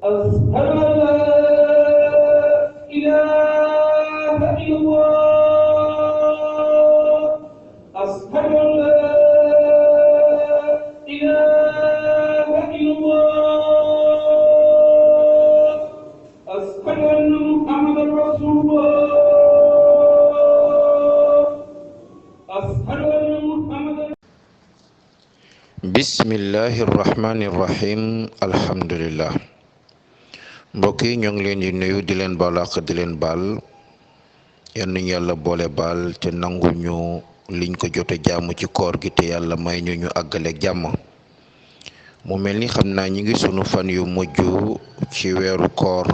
أشهد أن لا إله إلا الله أشهد أن لا إله إلا الله أشهد أن محمدا رسول الله أشهد أن محمدا. bismillahi rahmani rahim. alhamdulillah. mbokk yi ñoo ngi leen di nuyu di leen baal ak di leen baal yal nañu yàlla boole baal te nangu ñu liñ ko jote jàmm ci koor gi te yàlla may ñu ñu àggale jàmm. mu mel ni xam naa ñi ngi sunu fan yu mujj ci weeru koor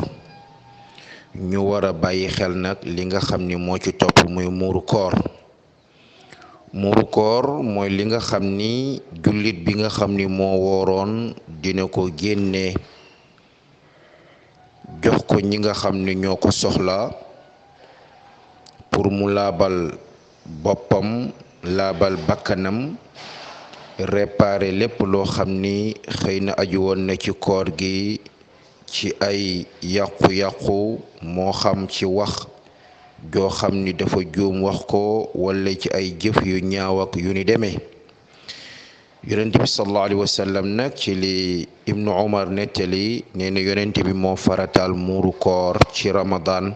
ñu war a bàyyi xel nag li nga xam ni moo ci topp muy muuru koor. muuru koor mooy li nga xam ni jullit bi nga xam ni moo wooroon dina ko génne jox ko ñi nga xam ni ñoo ko soxla pour mu laabal boppam laabal bakkanam réparer lépp loo xam ni xëy na aju woon na ci koor gi ci ay yàqu-yàqu moo xam ci wax joo xam ni dafa juum wax ko wala ci ay jëf yu ñaaw ak yu ni demee. yonent bi sallallahu alayhi wa sallam nag ci li ibnu umar nettali nee na yonent bi moo farataal muuru koor ci ramadan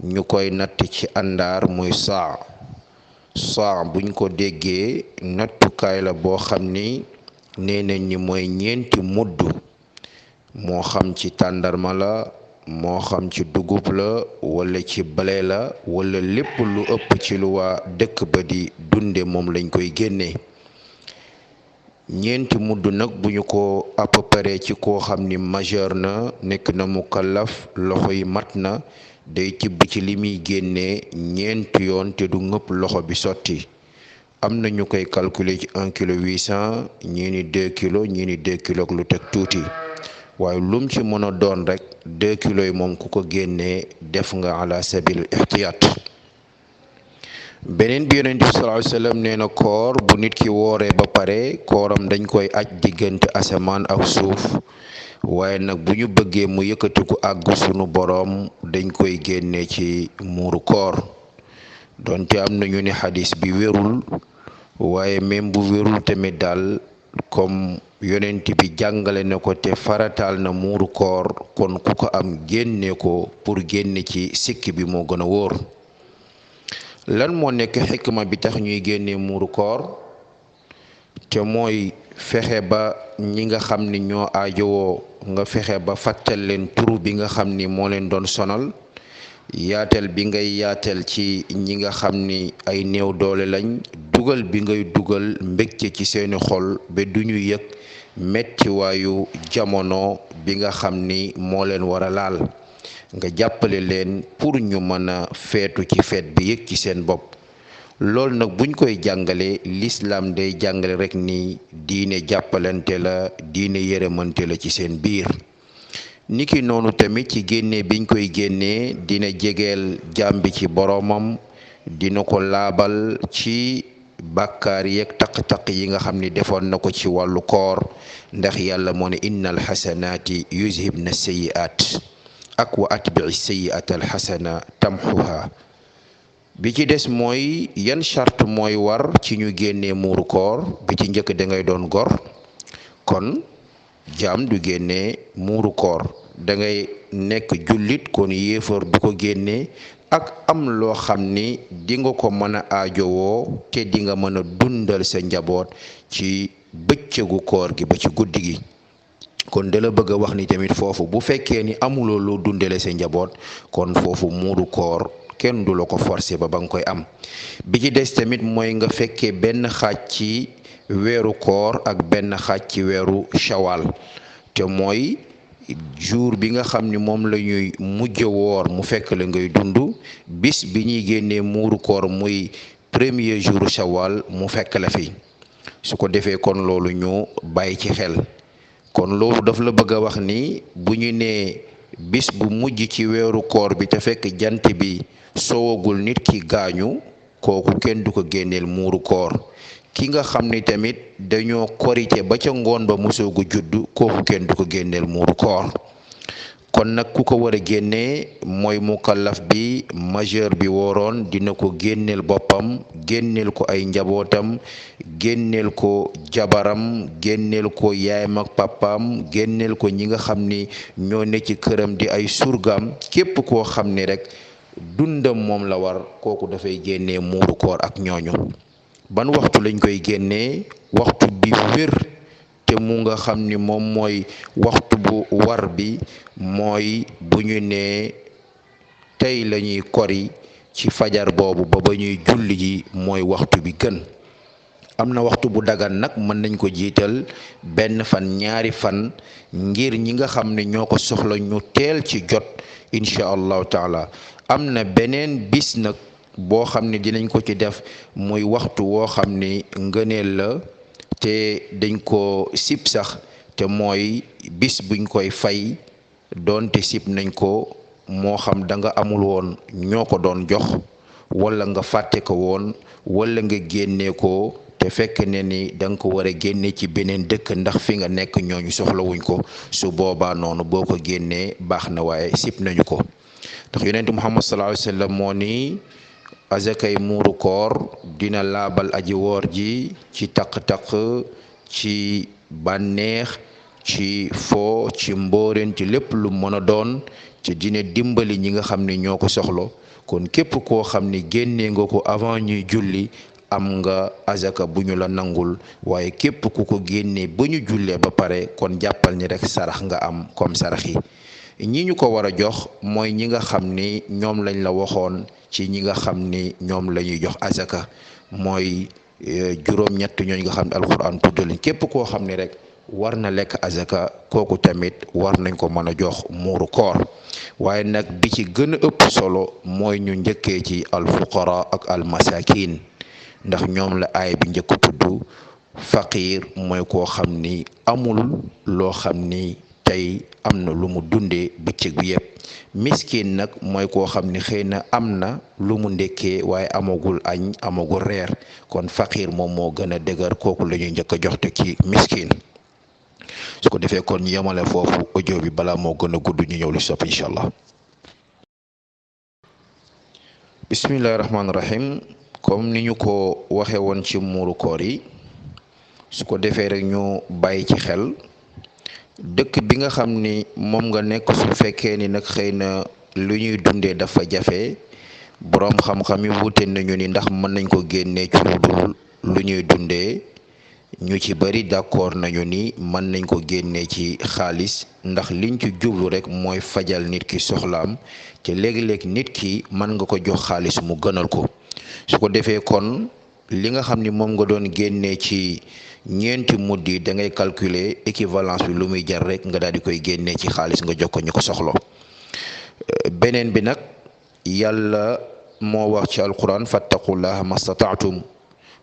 ñu koy natt ci àndaar muy saa buñ ko déggee nattukaay la boo xam ni nee nañ ni mooy ñeenti mudd moo xam ci tàndarma la moo xam ci dugub la wala ci blé la wala lépp lu ëpp ci lu waa dëkk ba di dunde moom lañ koy génnee. ñeenti mudd nag bu ñu ko à peu près ci koo xam ni majeur na nekk na mukallaf loxo yi mat na day tibb ci li muy génnee ñeenti yoon te du ngëpp loxo bi sotti. am na ñu koy calculer ci 1 kilo 800 ñii ni 2 kilos ñii ni 2 kilos ak lu teg tuuti waaye lum ci mën a doon rek 2 kilos yi moom ku ko génnee def nga ala sabil ihtiyat. beneen bi yonent bi sallallahu alayhi wa sallam nee na koor bu nit ki wooree ba pare kooram dañ koy aj diggante asamaan ak suuf waaye nag bu ñu bëggee mu yëkkatiku àgg sunu boroom dañ koy génnee ci muuru koor. donte am na ñu ne xadis bi wérul waaye même bu wérul tamit daal comme yonent bi jàngale na ko te farataal na muuru koor kon ku ko am génne ko pour génne ci sikki bi moo gën a wóor. lan moo nekk xikma bi tax ñuy génne muuru koor te mooy fexe ba ñi nga xam ni ñoo aajowoo nga fexe ba fàttal leen turu bi nga xam ni moo leen doon sonal. yaatal bi ngay yaatal ci ñi nga xam ni ay néew doole lañ dugal bi ngay dugal mbégte ci seeni xol ba du ñu yëg mettiwaayu jamono bi nga xam ni moo leen war a laal nga jàppale leen pour ñu mën a feetu ci feet bi yëg ci seen bopp. loolu nag buñ koy jàngale l'islam day jàngale rek ni diine jàppalante la diine yërëmante la ci seen biir. niki noonu tamit ci génne biñ koy génnee dina jegeel jaam bi ci boroomam dina ko laabal ci bàkkaar yeeg taq-taq yi nga xam ni defoon na ko ci wàllu koor ndax yàlla moo ne innal xasanaati yuzhibna sayyi'aat ak wa atbi'i sayyi'ata alxasana tamxuha. bi ci des mooy yan charte mooy war ci ñu génnee muuru koor bi ci njëkk da ngay doon gor kon jaam du génnee muuru koor da ngay nekk jullit kon yéefar du ko génnee ak am loo xam ni di nga ko mën a aajowoo te di nga mën a dundal sa njaboot ci bëccëgu koor gi ba ci guddi gi. kon da la bëgg a wax ni tamit foofu bu fekkee ni amuloo loo dundale sa njaboot kon foofu muuru koor kenn du la ko forcer ba nga koy am. bi ci des tamit mooy nga fekkee benn xaaj ci weeru koor ak benn xaaj ci weeru shawal te mooy jour bi nga xam ni moom la ñuy mujj woor mu fekk la ngay dund bis bi ñuy génnee muuru koor muy premier jour shawal mu fekk la fi su ko defee kon loolu ñu bàyyi ci xel. kon loolu daf la bëgg a wax ni bu ñu nee bis bu mujj ci weeru koor bi te fekk jant bi sowagul nit ki gaañu kooku kenn du ko génneel muuru koor. ki nga xam ni tamit dañoo korite ba ca ngoon ba musoogu judd kooku kenn du ko génneel muuru koor. kon nag ku ko war a génnee mooy mukallaf bi majeur bi wooroon dina ko génneel boppam, génneel ko ay njabootam, génneel ko jabaram, génneel ko yaayam ak papaam, génneel ko ñi nga xam ni ñoo ne ci këram di ay surgaam. képp koo xam ni rek dundam moom la war, kooku dafay génnee muuru koor ak ñooñu. ban waxtu lañ koy génnee? waxtu bi wér te mu nga xam ni moom mooy waxtu bu war bi mooy bu ñu nee tey lañuy kori ci fajar boobu ba ñuy julli ji mooy waxtu bi gën. am na waxtu bu dagan nag mën nañ ko jiital benn fan, ñaari fan, ngir ñi nga xam ne ñoo ko soxla ñu teel ci jot incha allahu taala. am na beneen bis nag boo xam ne dinañ ko ci def muy waxtu woo xam ni ngëneel la te dañ ko sib sax, te mooy bis buñ koy fay doonte sib nañ ko, moo xam da nga amul woon ñoo ko doon jox wala nga fàtte ko woon wala nga génnee ko te fekk ne ni da nga ko war a génne ci beneen dëkk ndax fi nga nekk ñooñu soxlawuñ ko. su boobaa noonu boo ko génnee baax na, waaye sib nañu ko. ndax yonent Muhammad sallallahu alayhi wa sallam moo ni azakay muuru koor dina laabal aji woor ji ci taq-taq, ci bànneex, ci foo, ci mbóoreen, ci lépp lu mën a doon, ci dina dimbali ñi nga xam ne ñoo ko soxlo. kon képp koo xam ni génnee nga ko avant ñuy julli am nga azaka bu ñu la nangul, waaye képp ku ko génnee ba ñu jullee ba pare kon jàppal ni rek sarax nga am comme sarax yi. ñi ñu ko war a jox mooy ñi nga xam ni ñoom lañ la waxoon ci ñi nga xam ni ñoom la ñuy jox azaka, mooy juróom-ñett ñooñu nga xam ne alxuraan tudd leen. képp koo xam ni rek war na lekk azaka, kooku tamit war nañ ko mën a jox muuru koor. waaye nag bi ci gën a ëpp solo mooy ñu njëkkee ci alfuqara ak almasakin, ndax ñoom la aay bi njëkk tudd. faqir mooy koo xam ni amul loo xam ni tey am na lu mu dundee bëccëg bi yëpp. miskin nag mooy koo xam ni xëy na am na lu mu ndekkee waaye amagul añ, amagul reer. kon faqir moom moo gën a dëgër, kooku la ñuy njëkk a jox te ci miskin. su ko defee kon ñu yemale foofu audio bi balaa moo gën a gudd ñu ñëw li sopp incha allah. bismillahi rahmaani rahim. comme ni ñu ko waxe woon ci muuru koor yi, su ko defee rek ñu bàyyi ci xel dëkk bi nga xam ni moom nga nekk, su fekkee ni nag xëy na lu ñuy dundee dafa jafe, boroom xam-xam yi wuute nañu ni ndax mën nañ ko génnee ci lu dul lu ñuy dundee. ñu ci bari d'accord nañu ni mën nañ ko génnee ci xaalis, ndax liñ ci jublu rek mooy fajal nit ki soxlaam, te léegi-léeg nit ki mën nga ko jox xaalis mu gënal ko. su ko defee kon li nga xam ni moom nga doon génnee ci ñeenti mudd yi da ngay calculer équivalence bi lu muy jar rek nga daal di koy génnee ci xaalis nga jox ko ñu ko soxlo. beneen bi nag yàlla moo wax ci alquran fattaqullaha mastataatum.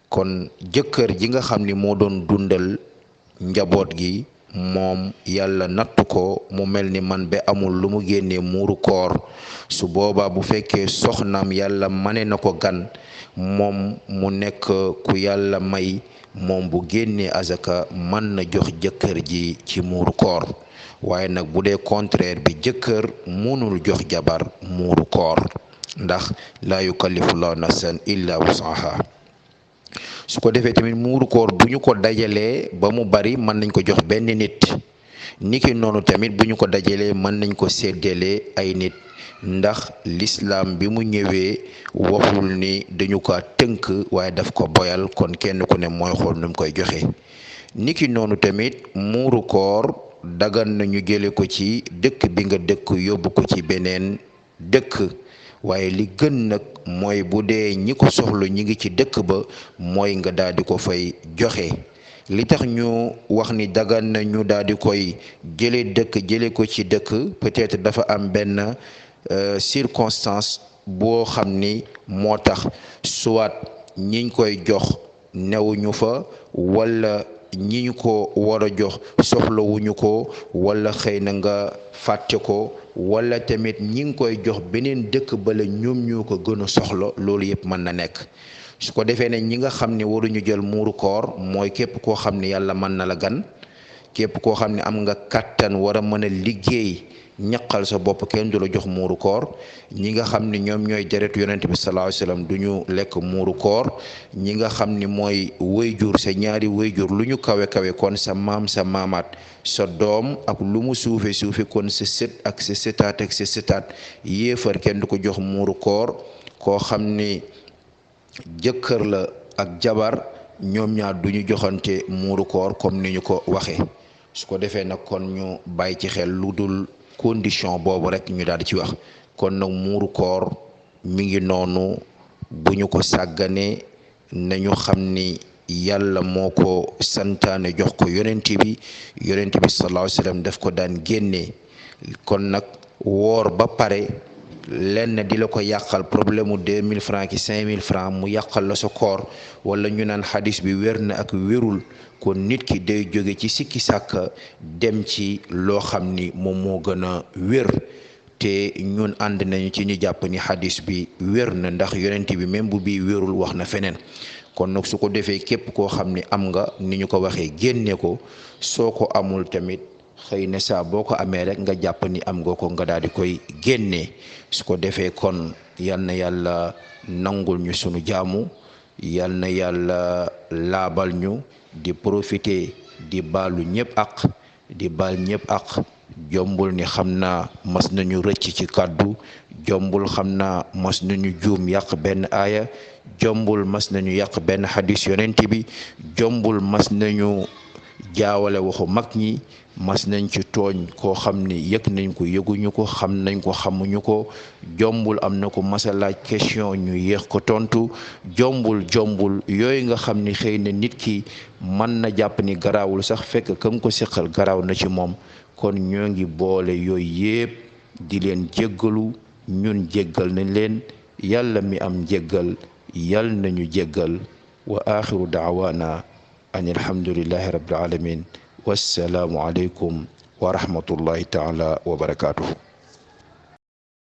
kon jëkkër ji nga xam ni moo doon dundal njaboot gi, moom yàlla nattu ko mu mel ni man ba amul lu mu génnee muuru koor. su boobaa bu fekkee soxnaam yàlla mane na ko gan, moom mu nekk ku yàlla may, moom bu génnee azaka mën na jox jëkkër ji ci muuru koor. waaye nag bu dee contraire bi, jëkkër mënul jox jabar muuru koor, ndax laa yukallifullahu nafsan illa wusaha. su ko defee tamit muuru koor bu ñu ko dajalee ba mu bari mën nañ ko jox benn nit. niki noonu tamit bu ñu ko dajalee mën nañ ko séddalee ay nit, ndax l'islam bi mu ñëwee waxul ni dañu ko tënk waaye daf ko boyal, kon kenn ku ne mooy xool nu mu koy joxe. niki noonu tamit muuru koor dagan nañu jële ko ci dëkk bi nga dëkk yóbbu ko ci beneen dëkk, waaye li gën nag mooy bu dee ñi ko soxla ñi ngi ci dëkk ba, mooy nga daal di ko fay joxe. li tax ñu wax ni dagan na ñu daal di koy jële ko ci dëkk, peut-être dafa am benn circonstance boo xam ni moo tax, soit ñiñ koy jox newuñu fa, wala ñi ñu ko war a jox soxlawuñu ko, wala xëy na nga fàtte ko, wala tamit ñi ngi koy jox beneen dëkk bala ñoom ñoo ko gën a soxla. loolu yëpp mën na nekk. su ko defee ne ñi nga xam ne waruñu jël muuru koor mooy képp koo xam ne yàlla mën na la gan, képp koo xam ne am nga kàttan war a mën a liggéey ñaqal sa bopp kenn du la jox muuru koor. ñi nga xam ni ñoom ñooy deretu yonent bi sallallahu alayhi wasallam du ñu lekk muuru koor. ñi nga xam ni mooy wayjur sa ñaari wayjur lu ñu kawe kawe kon sa maam sa maamaat sa doom ak lu mu suufe suufe kon sa sët ak sa sëtaat ak sa sëtaat yéefar kenn du ko jox muuru koor. koo xam ni jëkkër la ak jabar ñoom ñaar du ñu joxante muuru koor comme ni ñu ko waxee. su ko defee nag kon ñu bàyyi ci xel lu dul condition boobu rek ñu daal di ci wax. kon nag muuru koor mi ngi noonu bu ñu ko sàgganee nañu xam ni yàlla moo ko santaane jox ko yonent bi sallallahu alayhi wasallam daf ko daan génnee. kon nag woor ba pare lenn di la ko yàqal problème mu 2000 francs ki 5000 francs mu yàqal la sa koor wala ñu naan xadis bi wér na ak wérul kon nit ki day jóge ci sikki sàkk dem ci loo xam ni moom moo gën a wér. te ñun ànd nañu ci ñu jàpp ni xadis bi wér na ndax yonent bi même bu bii wérul wax na feneen. kon nag su ko defee képp koo xam ni am nga ni ñu ko waxee génne ko soo ko amul tamit xëy na saa boo ko amee rek nga jàpp ni am nga ko nga daal di koy génnee. su ko defee kon yal na yàlla nangul ñu sunu jaamu, yal na yàlla laabal ñu di profiter di baalu ñëpp ak di baal ñëpp ak. jombul ni xam naa mas nañu rëcc ci kàddu, jombul xam naa mas nañu juum yàq benn aaya, jombul mas nañu yàq benn xadis yonent bi, jombul mas nañu jaawale waxu mag ñi, mas nañ ci tooñ koo xam ni yëg nañ ko yëguñu ko, xam nañ ko xamuñu ko, jombul am na ko masa laaj question ñu yéex ko tontu, jombul yooyu nga xam ni xëy na nit ki mën na jàpp ni garaawul sax fekk kam ko seqal garaaw na ci moom. kon ñoo ngi boole yooyu yépp di leen jéggalu, ñun jéggal nañ leen, yàlla mi am jéggal yàlla nañu jéggal. wa axiru daawaana an alhamdulillahi rabbil alamin wassalaamu aleykum wa rahmatullahi taala wa barakatuhu.